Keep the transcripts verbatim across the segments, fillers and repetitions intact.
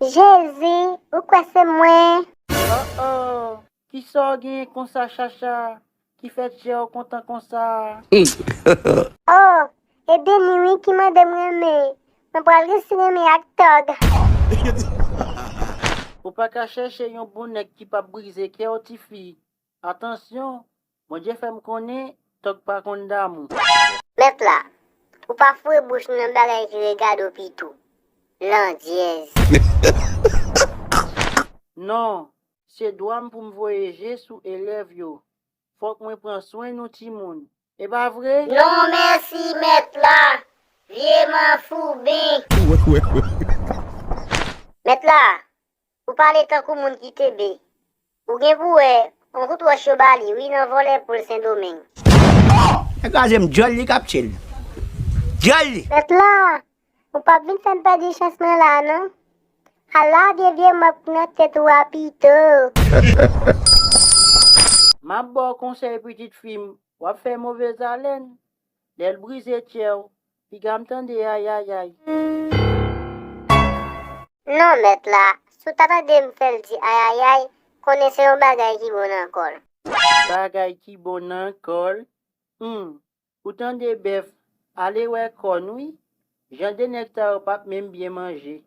Jezi, ou kwè se mwen? Oh oh, kisa w genyen konsa, Chacha, ki fè tchè w kontan konsa? Oh, e Deni wi ki mande m renmen. Mwen pral resi renmen ak tòg. Ou pa ka chèche yon bon nèg ki p ap brize kè w, tifi. Atansyon, Bondye fè m konnen tòg pa konn damou. Mèt la, ou pa foure bouch nan bagay ki regade w pito. Landyèz. Non, se dwa m pou m voye je sou elèv yo. Fòk mwen pran swen nou timoun. E pa vre? Non mèsi mèt la, vye manfouben. Mèt la, ou pale tankou moun ki tebe. Ou gen pou wè, on kout wòch yo ba li wi nan vòlè poul Sendomeng. Nèg kraze m, dyòl li k ap tchel. Dyòl li. Mèt la, ou p ap vin fè m pèdi chans mwen la non. Al lave vye mòp nan tèt ou a pito. M ap ba w konsèy pitit fi m, w ap fè movèzalèn. Lè l brize tchè w, piga m tande ayayay. Non mèt la, si w ta tande m fè l di ayayay, konnen se yon bagay ki bon nan kò l. Bagay ki bon nan kò l? Hmm, ou tande bèf, ale wè kòn wi. Jan de nèg sa yo p ap menm byen manje.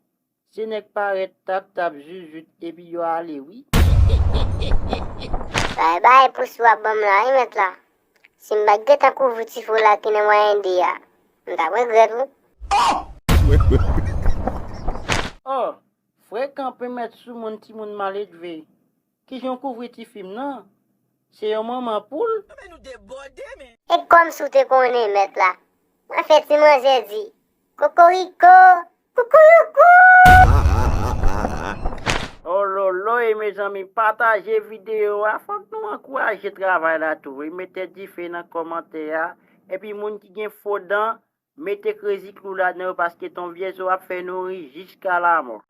Se nèg parèt tap tap zuizut epi yo ale wi. Bay bay pou si w ap ban m la wi mèt la. Si m pa t gentan kouvri ti fo la ki nan mwayen de a, m t ap regrèt wi. Oh! Frekan pe mèt sou moun timoun maledve. Kijan w kouvri tifi m nan? Se yon manman poul? Men nou debòde men. E kòmsi w te konnen mèt la. Mwen fè ti manzè di kokoriko, koukouyoukou. Ololoy mezanmi, pataje videyo a, fòk nou ankouraje travay la tou wi, mete dife nan kòmantè a, epi moun ki gen fo dan, mete krezi klou ladan yo paske ton vye zo ap fè nou ri jiska lamò.